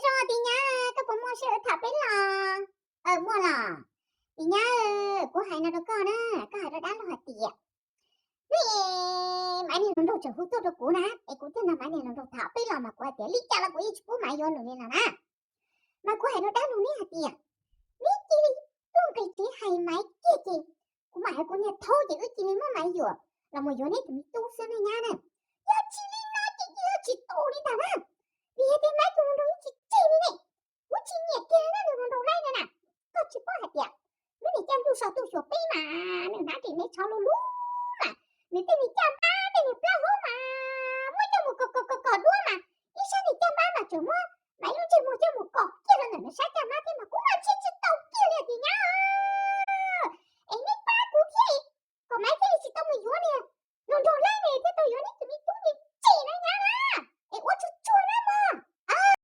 Rog, tis nyab, koj puas muaj sij hawm tham peb los? Aw, muaj los. Tis nyab, kuv hais no rau koj na, koj hais rau dab laug hais tias, hnub Maiv niag hluas nraug tseem hu tuaj rau kuv na, es kuv thiaj nrog Maiv niag hluas nraug tham peb los mas kuv hais tias li cas los kuv yeej tsis pub Maiv yuav lwm li no na. Mas kuv hais rau dab laug neb hais tias, neb cia li tuaj nqis tsev hais Maiv kiag ces kuv mam hais kuv niag thaub ces wb cia li muab Maiv yuam los mus yuav neb tus me tub xwb nej nyab na. Yog tsis li no ces yeej yuav tsis tau li ntag na, vim hais tias Maiv tus hluas nraug yeej tsis tseg li ne. Kuv tsis nyiam kiag neb tus hluas nraug laib no na. Koj tsis paub hais tias lub niag caj ntuj sau tuj xyuas peb mas nws hnav ris me tshov lug lug mas, nws tej niag caj